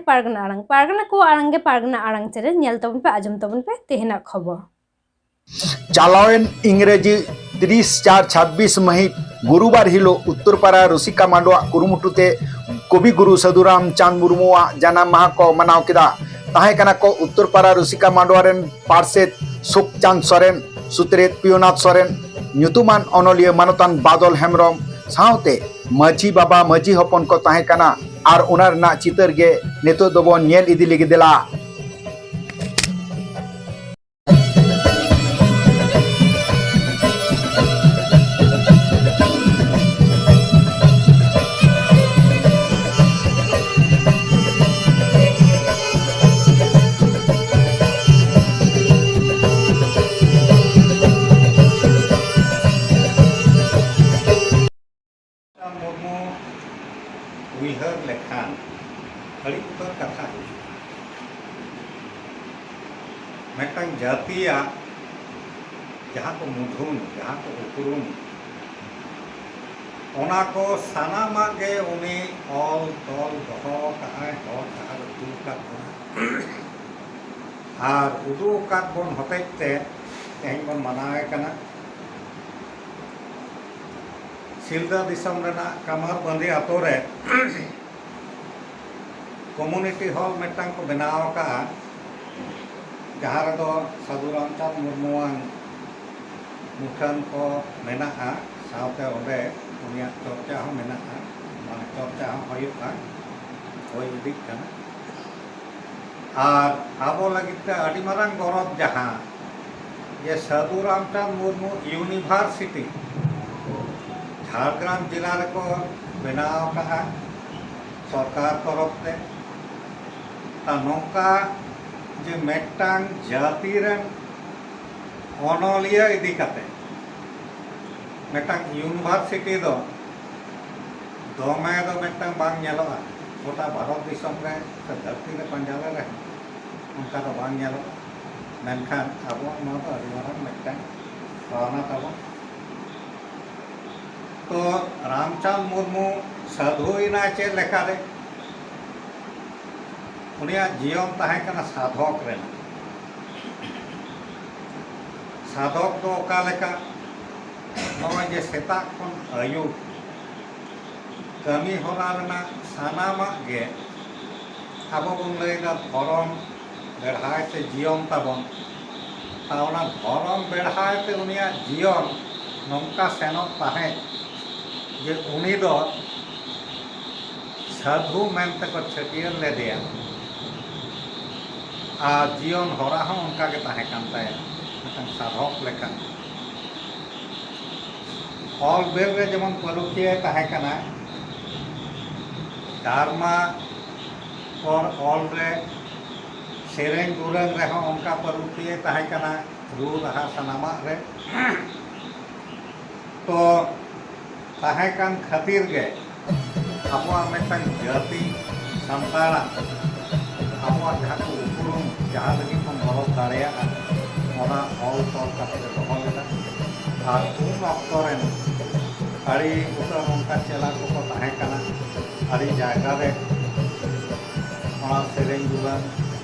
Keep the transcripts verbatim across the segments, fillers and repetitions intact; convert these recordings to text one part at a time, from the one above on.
ᱯᱟᱨᱜᱟᱱᱟ ᱟᱲᱟᱝ, ᱯᱟᱨᱜᱟᱱᱟ ᱠᱚᱣᱟᱜ ᱟᱲᱟᱝ ᱜᱮ ᱯᱟᱨᱜᱟᱱᱟ ᱟᱲᱟᱝ ᱪᱮᱱᱮᱞ, ᱧᱮᱞ ᱛᱟᱵᱚᱱ ᱯᱮ, ᱟᱸᱡᱚᱢ ᱛᱟᱵᱚᱱ ᱯᱮ ᱛᱮᱦᱮᱧᱟᱜ ᱠᱷᱚᱵᱚᱨ᱾ ᱪᱟᱞᱟᱣᱮᱱ ᱤᱝᱨᱮᱡᱤ ᱛᱤᱨᱤᱥ ᱪᱟᱨ ᱪᱷᱟᱵᱵᱤᱥ ᱢᱟᱹᱦᱤᱛ ᱜᱩᱨᱩᱵᱟᱨ ᱦᱤᱞᱳᱜ ᱩᱛᱛᱚᱨᱯᱟᱲᱟ ᱨᱩᱥᱤᱠᱟ ᱢᱟᱰᱣᱟᱜ ᱠᱩᱨᱩᱢᱩᱴᱩ ᱛᱮ ᱠᱚᱵᱤ ᱜᱩᱨᱩ ᱥᱟᱹᱫᱷᱩ ᱨᱟᱢᱪᱟᱸᱫᱽ ᱢᱩᱨᱢᱩᱣᱟᱜ ᱡᱟᱱᱟᱢ ᱢᱟᱦᱟ ᱠᱚ ᱢᱟᱱᱟᱣ ᱠᱮᱫᱟ᱾ ᱛᱟᱦᱮᱸ ᱠᱟᱱᱟ ᱠᱚ ᱩᱛᱛᱚᱨᱯᱟᱲᱟ ᱨᱩᱥᱤᱠᱟ ᱢᱟᱰᱣᱟ ᱨᱮᱱ ᱯᱟᱨᱥᱮᱛ ᱥᱩᱠᱪᱟᱸᱫᱽ ᱥᱚᱨᱮᱱ, ᱥᱩᱛᱨᱮᱛ ᱯᱤᱭᱳᱱᱟᱛᱷ ᱥᱚᱨᱮᱱ, ᱧᱩᱛᱩᱢᱟᱱ ᱚᱱᱚᱞᱤᱭᱟᱹ ᱢᱟᱱᱚᱛᱟᱱ ᱵᱟᱫᱚᱞ ᱦᱮᱢᱵᱨᱚᱢ ᱥᱟᱶᱛᱮ ᱢᱟᱹᱡᱷᱤ ᱵᱟᱵᱟ, ᱢᱟᱹᱡᱷᱤ ᱦᱚᱯᱚᱱ ᱠᱚ ᱛᱟᱦᱮᱸ ᱠᱟᱱᱟ᱾ ᱟᱨ ᱚᱱᱟ ᱨᱮᱱᱟᱜ ᱪᱤᱛᱟᱹᱨ ᱜᱮ ᱱᱤᱛᱚᱜ ᱫᱚᱵᱚᱱ ᱧᱮᱞ ᱤᱫᱤ ᱞᱟᱹᱜᱤᱫ᱾ ᱫᱮᱞᱟ᱾ ᱢᱩᱨᱢᱩ ᱩᱭᱦᱟᱹᱨ ᱞᱮᱠᱷᱟᱱ ᱟᱹᱰᱤ ᱩᱛᱟᱹᱨ ᱠᱟᱛᱷᱟ ᱦᱩᱭᱩᱜᱼᱟ᱾ ᱢᱤᱫᱴᱟᱝ ᱡᱟᱹᱛᱤᱭᱟᱜ ᱡᱟᱦᱟᱸ ᱠᱚ ᱢᱩᱫᱷᱩᱱ, ᱡᱟᱦᱟᱸ ᱠᱚ ᱩᱯᱨᱩᱢ, ᱚᱱᱟ ᱠᱚ ᱥᱟᱱᱟᱢᱟᱜ ᱜᱮ ᱩᱱᱤ ᱚᱞ ᱛᱚᱞ ᱫᱚᱦᱚ ᱟᱠᱟᱫᱼᱟᱭ, ᱦᱚᱨ ᱰᱟᱦᱟᱨ ᱩᱫᱩᱜ ᱟᱠᱟᱫ ᱵᱚᱱᱟ᱾ ᱟᱨ ᱩᱫᱩᱜ ᱟᱠᱟᱫ ᱵᱚᱱ ᱦᱚᱛᱮᱡ ᱛᱮ ᱛᱮᱦᱮᱧ ᱵᱚᱱ ᱢᱟᱱᱟᱣᱮ ᱠᱟᱱᱟ᱾ ᱥᱤᱞᱫᱟᱹ ᱫᱤᱥᱚᱢ ᱨᱮᱱᱟᱜ ᱠᱟᱢᱟᱨᱵᱟᱸᱫᱷᱤ ᱟᱛᱳ ᱨᱮ ᱠᱚᱢᱩᱱᱤᱴᱤ ᱦᱚᱞ ᱢᱤᱫᱴᱟᱝ ᱠᱚ ᱵᱮᱱᱟᱣ ᱟᱠᱟᱫᱼᱟ, ᱡᱟᱦᱟᱸ ᱨᱮᱫᱚ ᱥᱟᱹᱫᱷᱩ ᱨᱟᱢᱪᱟᱸᱫᱽ ᱢᱩᱨᱢᱩᱣᱟᱜ ᱢᱩᱴᱷᱟᱹᱱ ᱠᱚ ᱢᱮᱱᱟᱜᱼᱟ, ᱥᱟᱶᱛᱮ ᱚᱸᱰᱮ ᱩᱱᱤᱭᱟᱜ ᱪᱚᱨᱪᱟ ᱦᱚᱸ ᱢᱮᱱᱟᱜᱼᱟ, ᱢᱟᱱᱮ ᱪᱚᱨᱪᱟ ᱦᱚᱸ ᱦᱩᱭᱩᱜᱼᱟ, ᱦᱩᱭ ᱤᱫᱤᱜ ᱠᱟᱱᱟ᱾ ᱟᱨ ᱟᱵᱚ ᱞᱟᱹᱜᱤᱫ ᱛᱮ ᱟᱹᱰᱤ ᱢᱟᱨᱟᱝ ᱜᱚᱨᱚᱵᱽ ᱡᱟᱦᱟᱸ ᱡᱮ ᱥᱟᱹᱫᱷᱩ ᱨᱟᱢᱪᱟᱸᱫᱽ ᱢᱩᱨᱢᱩ ᱤᱭᱩᱱᱤᱵᱷᱟᱨᱥᱤᱴᱤ ᱡᱷᱟᱲᱜᱨᱟᱢ ᱡᱮᱞᱟ ᱨᱮᱠᱚ ᱵᱮᱱᱟᱣ ᱟᱠᱟᱫᱼᱟ ᱥᱚᱨᱠᱟᱨ ᱛᱚᱨᱚᱯ ᱛᱮ᱾ ᱛᱟ ᱱᱚᱝᱠᱟ ᱡᱮ ᱢᱤᱫᱴᱟᱝ ᱡᱟᱹᱛᱤ ᱨᱮᱱ ᱚᱱᱚᱞᱤᱭᱟᱹ ᱤᱫᱤ ᱠᱟᱛᱮ ᱢᱤᱫᱴᱟᱝ ᱤᱭᱩᱱᱤᱵᱷᱟᱨᱥᱤᱴᱤ ᱫᱚ ᱫᱚᱢᱮ ᱫᱚ ᱢᱤᱫᱴᱟᱝ ᱵᱟᱝ ᱧᱮᱞᱚᱜᱼᱟ᱾ ᱜᱚᱴᱟ ᱵᱷᱟᱨᱚᱛ ᱫᱤᱥᱚᱢ ᱨᱮ ᱥᱮ ᱫᱷᱟᱹᱨᱛᱤ ᱨᱮ ᱯᱟᱸᱡᱟ ᱞᱮ ᱨᱮᱦᱚᱸ ᱚᱱᱠᱟ ᱫᱚ ᱵᱟᱝ ᱧᱮᱞᱚᱜᱼᱟ᱾ ᱢᱮᱱᱠᱷᱟᱱ ᱟᱵᱚᱣᱟᱜ ᱱᱚᱣᱟ ᱫᱚ ᱟᱹᱰᱤ ᱢᱟᱨᱟᱝ ᱢᱤᱫᱴᱟᱝ ᱯᱟᱣᱱᱟ ᱛᱟᱵᱚᱱ᱾ ᱛᱚ ᱨᱟᱢᱪᱟᱸᱫᱽ ᱢᱩᱨᱢᱩ ᱥᱟᱹᱫᱷᱩᱭᱮᱱᱟᱭ ᱪᱮᱫ ᱞᱮᱠᱟᱨᱮ? ᱩᱱᱤᱭᱟᱜ ᱡᱤᱭᱚᱱ ᱛᱟᱦᱮᱸ ᱠᱟᱱᱟ ᱥᱟᱫᱷᱚᱠ ᱨᱮᱱᱟᱜ᱾ ᱥᱟᱫᱷᱚᱠ ᱫᱚ ᱚᱠᱟ ᱞᱮᱠᱟ? ᱱᱚᱜᱼᱚᱭ ᱡᱮ ᱥᱮᱛᱟᱜ ᱠᱷᱚᱱ ᱟᱹᱭᱩᱵ ᱠᱟᱹᱢᱤ ᱦᱚᱨᱟ ᱨᱮᱱᱟᱜ ᱥᱟᱱᱟᱢᱟᱜ ᱜᱮ ᱟᱵᱚ ᱵᱚᱱ ᱞᱟᱹᱭᱫᱟ ᱫᱷᱚᱨᱚᱢ ᱵᱮᱲᱦᱟᱭ ᱛᱮ ᱡᱤᱭᱚᱱ ᱛᱟᱵᱚᱱ᱾ ᱟᱨ ᱚᱱᱟ ᱫᱷᱚᱨᱚᱢ ᱵᱮᱲᱦᱟᱭ ᱛᱮ ᱩᱱᱤᱭᱟᱜ ᱡᱤᱭᱚᱱ ᱱᱚᱝᱠᱟ ᱥᱮᱱᱚᱜ ᱛᱟᱦᱮᱸᱫ ᱡᱮ ᱩᱱᱤ ᱫᱚ ᱥᱟᱹᱫᱷᱩ ᱢᱮᱱᱛᱮ ᱠᱚ ᱪᱷᱟᱹᱴᱭᱟᱹᱨ ᱞᱮᱫᱮᱭᱟ᱾ ᱟᱨ ᱡᱤᱭᱚᱱ ᱦᱚᱨᱟ ᱦᱚᱸ ᱚᱱᱠᱟ ᱜᱮ ᱛᱟᱦᱮᱸ ᱠᱟᱱ ᱛᱟᱭᱟ, ᱢᱤᱫᱴᱟᱝ ᱥᱟᱫᱷᱚᱠ ᱞᱮᱠᱟ᱾ ᱚᱞ ᱵᱮᱞ ᱨᱮ ᱡᱮᱢᱚᱱ ᱯᱟᱹᱨᱩᱠᱷᱤᱭᱟᱹᱭ ᱛᱟᱦᱮᱸ ᱠᱟᱱᱟ, ᱰᱟᱨᱢᱟ ᱯᱚᱨ ᱚᱞ ᱨᱮ, ᱥᱮᱨᱮᱧ ᱫᱩᱨᱟᱹᱝ ᱨᱮᱦᱚᱸ ᱚᱱᱠᱟ ᱯᱟᱹᱨᱩᱠᱷᱤᱭᱟᱹᱭ ᱛᱟᱦᱮᱸ ᱠᱟᱱᱟ, ᱨᱩ ᱨᱟᱦᱟ ᱥᱟᱱᱟᱢᱟᱜ ᱨᱮ᱾ ᱛᱚ ᱛᱟᱦᱮᱸ ᱠᱟᱱ ᱠᱷᱟᱹᱛᱤᱨ ᱜᱮ ᱟᱵᱚᱣᱟᱜ ᱢᱤᱫᱴᱟᱝ ᱡᱟᱹᱛᱤ ᱥᱟᱱᱛᱟᱲᱟᱜ ᱟᱵᱚᱣᱟᱜ ᱡᱟᱦᱟᱸ ᱠᱚ ᱩᱯᱨᱩᱢ, ᱡᱟᱦᱟᱸ ᱞᱟᱹᱜᱤᱫ ᱵᱚᱱ ᱜᱚᱨᱚᱵ ᱫᱟᱲᱮᱭᱟᱜᱼᱟ, ᱚᱱᱟ ᱚᱞ ᱛᱚᱞ ᱠᱟᱛᱮ ᱫᱚᱦᱚ ᱞᱮᱫᱟ᱾ ᱟᱨ ᱩᱱ ᱚᱠᱛᱚ ᱨᱮᱱ ᱟᱹᱰᱤ ᱩᱛᱟᱹᱨ ᱚᱱᱠᱟ ᱪᱮᱞᱟ ᱠᱚᱠᱚ ᱛᱟᱦᱮᱸ ᱠᱟᱱᱟ᱾ ᱟᱹᱰᱤ ᱡᱟᱭᱜᱟ ᱨᱮ ᱚᱱᱟ ᱥᱮᱨᱮᱧ ᱫᱩᱞᱟᱹᱲ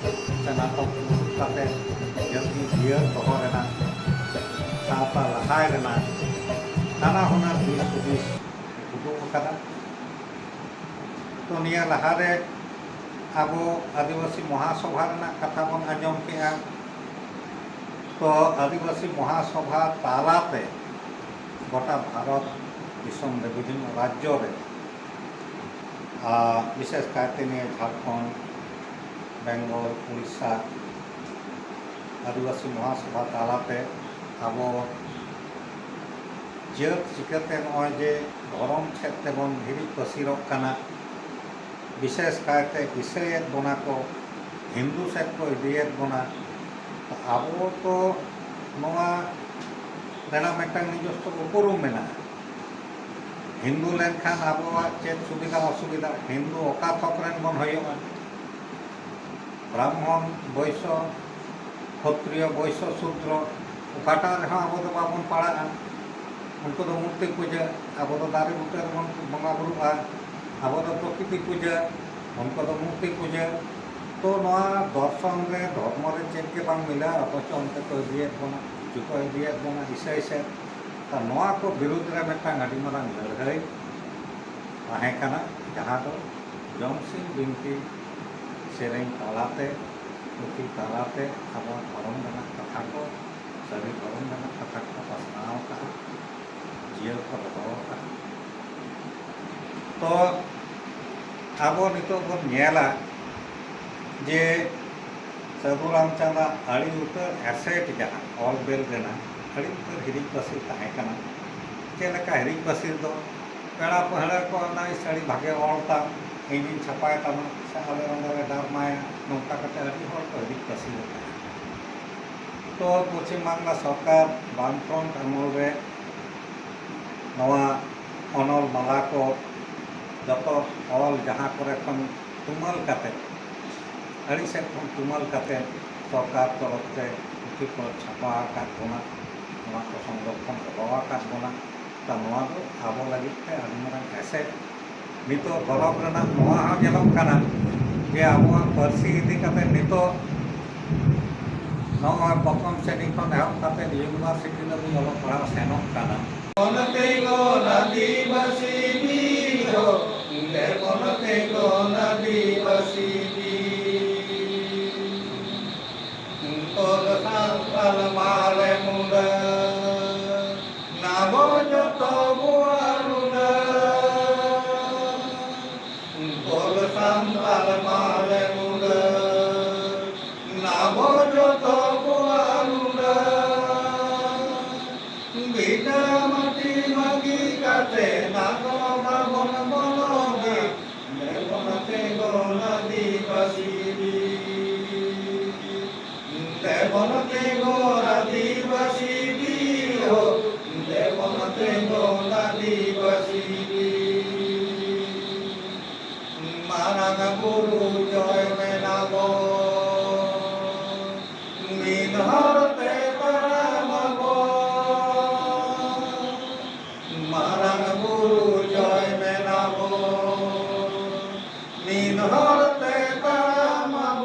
ᱥᱮ ᱱᱟᱴᱚᱠ ᱫᱩᱲᱩᱵ ᱠᱟᱛᱮ ᱡᱟᱹᱛᱤ ᱡᱤᱭᱟᱹᱲ ᱫᱚᱦᱚ ᱨᱮᱱᱟᱜ, ᱥᱟᱶᱛᱟ ᱞᱟᱦᱟᱭ ᱨᱮᱱᱟᱜ ᱱᱟᱱᱟ ᱦᱩᱱᱟᱹᱨ ᱫᱤᱥ ᱦᱩᱫᱤᱥ ᱩᱫᱩᱜ ᱟᱠᱟᱫᱟ᱾ ᱛᱚ ᱱᱤᱭᱟᱹ ᱞᱟᱦᱟᱨᱮ ᱟᱵᱚ ᱟᱹᱫᱤᱵᱟᱹᱥᱤ ᱢᱚᱦᱟᱥᱚᱵᱷᱟ ᱨᱮᱱᱟᱜ ᱠᱟᱛᱷᱟ ᱵᱚᱱ ᱟᱸᱡᱚᱢ ᱠᱮᱜᱼᱟ᱾ ᱛᱚ ᱟᱹᱫᱤᱵᱟᱹᱥᱤ ᱢᱚᱦᱟᱥᱚᱵᱷᱟ ᱛᱟᱞᱟᱛᱮ ᱜᱚᱴᱟ ᱵᱷᱟᱨᱚᱛ ᱫᱤᱥᱚᱢ ᱨᱮ ᱵᱤᱵᱷᱤᱱᱱᱚ ᱨᱟᱡᱽᱡᱚ ᱨᱮ, ᱟᱨ ᱵᱤᱥᱮᱥ ᱠᱟᱭᱛᱮ ᱱᱤᱭᱟᱹ ᱡᱷᱟᱲᱠᱷᱚᱸᱰ, ᱵᱮᱝᱜᱚᱞ, ᱩᱲᱤᱥᱥᱟ ᱟᱹᱫᱤᱵᱟᱹᱥᱤ ᱢᱚᱦᱟᱥᱚᱵᱷᱟ ᱛᱟᱞᱟᱛᱮ ᱟᱵᱚ ᱡᱟᱹᱛ ᱪᱤᱠᱟᱹᱛᱮ ᱱᱚᱜᱼᱚᱭ ᱡᱮ ᱫᱷᱚᱨᱚᱢ ᱥᱮᱫ ᱛᱮᱵᱚᱱ ᱦᱤᱨᱤᱡ ᱯᱟᱹᱥᱤᱨᱚᱜ ᱠᱟᱱᱟ, ᱵᱤᱥᱮᱥ ᱠᱟᱭᱛᱮ ᱤᱥᱟᱹᱭᱮᱫ ᱵᱚᱱᱟ ᱠᱚ, ᱦᱤᱱᱫᱩ ᱥᱮᱫ ᱠᱚ ᱤᱫᱤᱭᱮᱫ ᱵᱚᱱᱟ᱾ ᱟᱵᱚ ᱛᱚ ᱱᱚᱣᱟ ᱨᱮᱱᱟᱜ ᱢᱤᱫᱴᱟᱝ ᱱᱤᱡᱚᱥᱛᱚ ᱩᱯᱨᱩᱢ ᱢᱮᱱᱟᱜᱼᱟ᱾ ᱦᱤᱱᱫᱩ ᱞᱮᱱᱠᱷᱟᱱ ᱟᱵᱚᱣᱟᱜ ᱪᱮᱫ ᱥᱩᱵᱤᱫᱷᱟ ᱚᱥᱩᱵᱤᱫᱷᱟ, ᱦᱤᱱᱫᱩ ᱚᱠᱟ ᱛᱷᱚᱠ ᱨᱮᱱ ᱵᱚᱱ ᱦᱩᱭᱩᱜᱼᱟ? ᱵᱨᱟᱦᱢᱚᱱ, ᱵᱳᱭᱥᱚ, ᱠᱷᱚᱛᱨᱤᱭᱚ, ᱵᱳᱭᱥᱚ, ᱥᱩᱫᱨᱚ, ᱚᱠᱟᱴᱟᱜ ᱨᱮᱦᱚᱸ ᱟᱵᱚ ᱫᱚ ᱵᱟᱵᱚᱱ ᱯᱟᱲᱟᱜᱼᱟ᱾ ᱩᱱᱠᱩ ᱫᱚ ᱢᱩᱨᱛᱤ ᱯᱩᱡᱟᱹ, ᱟᱵᱚ ᱫᱚ ᱫᱟᱨᱮ ᱵᱩᱴᱟᱹ ᱨᱮᱵᱚᱱ ᱵᱚᱸᱜᱟ ᱵᱩᱨᱩᱜᱼᱟ᱾ ᱟᱵᱚ ᱫᱚ ᱯᱨᱚᱠᱨᱤᱛᱤ ᱯᱩᱡᱟᱹ, ᱩᱱᱠᱩ ᱫᱚ ᱢᱩᱨᱛᱤ ᱯᱩᱡᱟᱹ᱾ ᱛᱚ ᱱᱚᱣᱟ ᱫᱚᱨᱥᱚᱱ ᱨᱮ, ᱫᱷᱚᱨᱢᱚ ᱨᱮ ᱪᱮᱫ ᱜᱮ ᱵᱟᱝ ᱢᱤᱞᱟᱹᱜᱼᱟ, ᱚᱛᱷᱚᱪᱚ ᱚᱱᱛᱮ ᱠᱚ ᱤᱫᱤᱭᱮᱫ ᱵᱚᱱᱟ, ᱦᱤᱡᱩᱜ ᱠᱚ ᱤᱫᱤᱭᱮᱫ ᱵᱚᱱᱟ ᱤᱥᱟᱹᱭ ᱥᱮᱫ᱾ ᱛᱚ ᱱᱚᱣᱟ ᱠᱚ ᱵᱤᱨᱩᱫᱽ ᱨᱮ ᱢᱤᱫᱴᱟᱝ ᱟᱹᱰᱤ ᱢᱟᱨᱟᱝ ᱞᱟᱹᱲᱦᱟᱹᱭ ᱛᱟᱦᱮᱸ ᱠᱟᱱᱟ, ᱡᱟᱦᱟᱸ ᱫᱚ ᱡᱚᱢᱥᱤᱢ ᱵᱤᱱᱛᱤ ᱥᱮᱨᱮᱧ ᱛᱟᱞᱟᱛᱮ, ᱯᱩᱛᱷᱤ ᱛᱟᱞᱟᱛᱮ ᱟᱵᱚᱣᱟᱜ ᱫᱷᱚᱨᱚᱢ ᱨᱮᱱᱟᱜ ᱠᱟᱛᱷᱟ ᱠᱚ, ᱥᱟᱹᱨᱤ ᱫᱷᱚᱨᱚᱢ ᱨᱮᱱᱟᱜ ᱠᱟᱛᱷᱟ ᱠᱚ ᱯᱟᱥᱱᱟᱣ ᱟᱠᱟᱫᱼᱟ, ᱡᱤᱭᱟᱹᱲ ᱠᱚ ᱫᱚᱦᱚ ᱟᱠᱟᱫᱼᱟ᱾ ᱛᱚ ᱟᱵᱚ ᱱᱤᱛᱚᱜ ᱵᱚᱱ ᱧᱮᱞᱟ ᱡᱮ ᱥᱟᱹᱫᱷᱩ ᱨᱟᱢᱪᱟᱸᱫᱽ ᱟᱜ ᱟᱹᱰᱤ ᱩᱛᱟᱹᱨ ᱮᱥᱮᱴ, ᱡᱟᱦᱟᱸ ᱚᱞ ᱵᱮᱞ ᱨᱮᱱᱟᱜ ᱟᱹᱰᱤ ᱩᱛᱟᱹᱨ ᱦᱤᱨᱤᱡ ᱯᱟᱹᱥᱤᱨ ᱛᱟᱦᱮᱸ ᱠᱟᱱᱟ᱾ ᱪᱮᱫ ᱞᱮᱠᱟ ᱦᱤᱨᱤᱡ ᱯᱟᱹᱥᱤᱨ ᱫᱚ? ᱯᱮᱲᱟ ᱯᱟᱹᱦᱲᱟᱹ ᱠᱚ ᱚᱱᱟ ᱥᱟᱹᱲᱤ ᱵᱷᱟᱜᱮ ᱚᱞ ᱛᱟᱢ, ᱤᱧᱤᱧ ᱪᱷᱟᱯᱟᱭ ᱛᱟᱢᱟ, ᱥᱮ ᱟᱞᱮ ᱚᱸᱰᱮ ᱞᱮ ᱰᱨᱟᱢᱟᱭᱟ, ᱱᱚᱝᱠᱟ ᱠᱟᱛᱮ ᱟᱹᱰᱤ ᱦᱚᱲ ᱠᱚ ᱦᱤᱨᱤᱡ ᱯᱟᱹᱥᱤᱨ ᱟᱠᱟᱱᱟ᱾ ᱛᱚ ᱯᱚᱪᱷᱤᱢ ᱵᱟᱝᱞᱟ ᱥᱚᱨᱠᱟᱨ ᱵᱟᱢᱯᱷᱨᱚᱱᱴ ᱟᱢᱚᱞ ᱨᱮ ᱱᱚᱣᱟ ᱚᱱᱚᱞ ᱢᱟᱞᱟ ᱠᱚ ᱡᱚᱛᱚ ᱚᱞ ᱡᱟᱦᱟᱸ ᱠᱚᱨᱮ ᱠᱷᱚᱱ ᱛᱩᱢᱟᱹᱞ ᱠᱟᱛᱮ, ᱟᱹᱰᱤ ᱥᱮᱫ ᱠᱷᱚᱱ ᱛᱩᱢᱟᱹᱞ ᱠᱟᱛᱮ ᱥᱚᱨᱠᱟᱨ ᱛᱚᱨᱚᱯ ᱛᱮ ᱯᱩᱛᱷᱤ ᱠᱚ ᱪᱷᱟᱯᱟ ᱟᱠᱟᱫ ᱵᱚᱱᱟ, ᱱᱚᱣᱟ ᱠᱚ ᱥᱚᱝᱨᱚᱠᱷᱚᱱ ᱫᱚᱦᱚ ᱟᱠᱟᱫ ᱵᱚᱱᱟ᱾ ᱛᱚ ᱱᱚᱣᱟ ᱫᱚ ᱟᱵᱚ ᱞᱟᱹᱜᱤᱫ ᱛᱮ ᱟᱹᱰᱤ ᱢᱟᱨᱟᱝ ᱮᱥᱮᱴ᱾ ᱱᱤᱛᱚᱜ ᱜᱚᱨᱚᱵᱽ ᱨᱮᱱᱟᱜ ᱱᱚᱣᱟ ᱦᱚᱸ ᱧᱮᱞᱚᱜ ᱠᱟᱱᱟ ᱡᱮ ᱟᱵᱚᱣᱟᱜ ᱯᱟᱹᱨᱥᱤ ᱤᱫᱤ ᱠᱟᱛᱮ ᱱᱤᱛᱚᱜ ᱱᱚᱜᱼᱚᱭ ᱯᱨᱚᱛᱷᱚᱢ ᱥᱨᱮᱱᱤ ᱠᱷᱚᱱ ᱮᱦᱚᱵ ᱠᱟᱛᱮ ᱤᱭᱩᱱᱤᱵᱷᱟᱨᱥᱤᱴᱤ ᱫᱷᱟᱹᱵᱤᱡ ᱚᱞᱚᱜ ᱯᱟᱲᱦᱟᱣ ᱥᱮᱱᱚᱜ ᱠᱟᱱᱟ᱾ ᱵᱚᱱ ᱛᱤᱸᱜᱩᱱ ᱟᱹᱫᱤᱵᱟᱹᱥᱤ ᱵᱤᱨ ᱦᱳ, ᱫᱮᱵᱚᱱ ᱛᱤᱸᱜᱩᱱ ᱟᱹᱫᱤᱵᱟᱹᱥᱤ ᱵᱤᱨ᱾ ᱛᱚᱞ ᱥᱟᱱᱛᱟᱞ ᱢᱟᱞᱮ ᱢᱩᱸᱰᱟᱹ, ᱱᱟᱵᱚ ᱡᱚᱛᱚ ᱵᱚᱣᱟᱜ ᱨᱩᱸᱰᱟᱹ᱾ ᱛᱚᱞ ᱥᱟᱱᱛᱟᱞ ᱢᱟᱞᱮ ᱢᱩᱸᱰᱟᱹ, ᱱᱟᱵᱚ ᱡᱚᱛᱚ ᱵᱚᱣᱟᱜ ᱨᱩᱸᱰᱟᱹ᱾ ᱵᱷᱤᱴᱟᱹ ᱢᱟᱹᱴᱤ ᱵᱟᱹᱜᱤ ᱠᱟᱛᱮ ᱱᱟᱜᱚ ᱵᱟᱵᱚᱱ ᱵᱚᱞᱚᱜᱟ᱾ ᱫᱮᱵᱚᱱ ᱛᱤᱸᱜᱩᱱ ᱟᱹᱫᱤᱵᱟᱹᱥᱤ ᱵᱤᱨ᱾ ᱫᱮᱵᱚᱱ ᱛᱤᱸᱜᱩᱱ ᱟᱹᱫᱤᱵᱟᱹᱥᱤ ᱵᱤᱨ ᱦᱳ, ᱫᱮᱵᱚᱱ ᱛᱤᱸᱜᱩᱱ ᱟᱹᱫᱤᱵᱟᱹᱥᱤ ᱵᱤᱨ᱾ ᱢᱟᱨᱟᱝ ᱵᱩᱨᱩ ᱡᱚᱭ ᱢᱮᱱᱟᱵᱚᱱ, ᱢᱤᱫ ᱦᱚᱨ ᱛᱮ ᱛᱟᱲᱟᱢ ᱟᱵᱚᱱ᱾ ᱢᱟᱨᱟᱝ ᱵᱩᱨᱩ ᱡᱚᱭ ᱢᱮᱱᱟᱵᱚᱱ, ᱢᱤᱫ ᱦᱚᱨ ᱛᱮ ᱛᱟᱲᱟᱢ ᱟᱵᱚᱱ᱾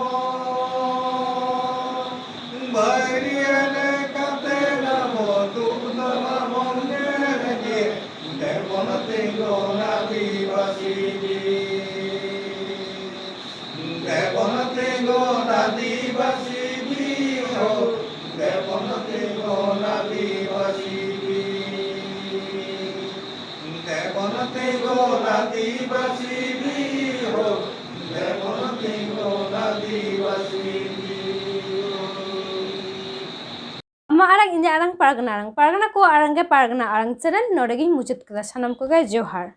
ᱫᱮᱵᱚᱱ ᱛᱤᱸᱜᱩᱱ ᱟᱹᱫᱤᱵᱟᱹᱥᱤ ᱵᱤᱨ ᱦᱳ, ᱫᱮᱵᱚᱱ ᱛᱤᱸᱜᱩᱱ ᱟᱹᱫᱤᱵᱟᱹᱥᱤ ᱵᱤᱨ᱾ ᱫᱮᱵᱚᱱ ᱛᱤᱸᱜᱩᱱ ᱟᱹᱫᱤᱵᱟᱹᱥᱤ ᱵᱤᱨ ᱦᱳ, ᱫᱮᱵᱚᱱ ᱛᱤᱸᱜᱩᱱ ᱟᱹᱫᱤᱵᱟᱹᱥᱤ ᱵᱤᱨ᱾ ᱟᱢᱟᱜ ᱟᱲᱟᱝ, ᱤᱧᱟᱹᱜ ᱟᱲᱟᱝ, ᱯᱟᱨᱜᱟᱱᱟ ᱟᱲᱟᱝ, ᱯᱟᱨᱜᱟᱱᱟ ᱠᱚᱣᱟᱜ ᱟᱲᱟᱝ ᱜᱮ ᱯᱟᱨᱜᱟᱱᱟ ᱟᱲᱟᱝ ᱪᱮᱱᱮᱞ᱾ ᱱᱚᱰᱮ ᱜᱤᱧ ᱢᱩᱪᱟᱹᱫ ᱠᱮᱫᱟ᱾ ᱥᱟᱱᱟᱢ ᱠᱚᱜᱮ ᱡᱚᱦᱟᱨ᱾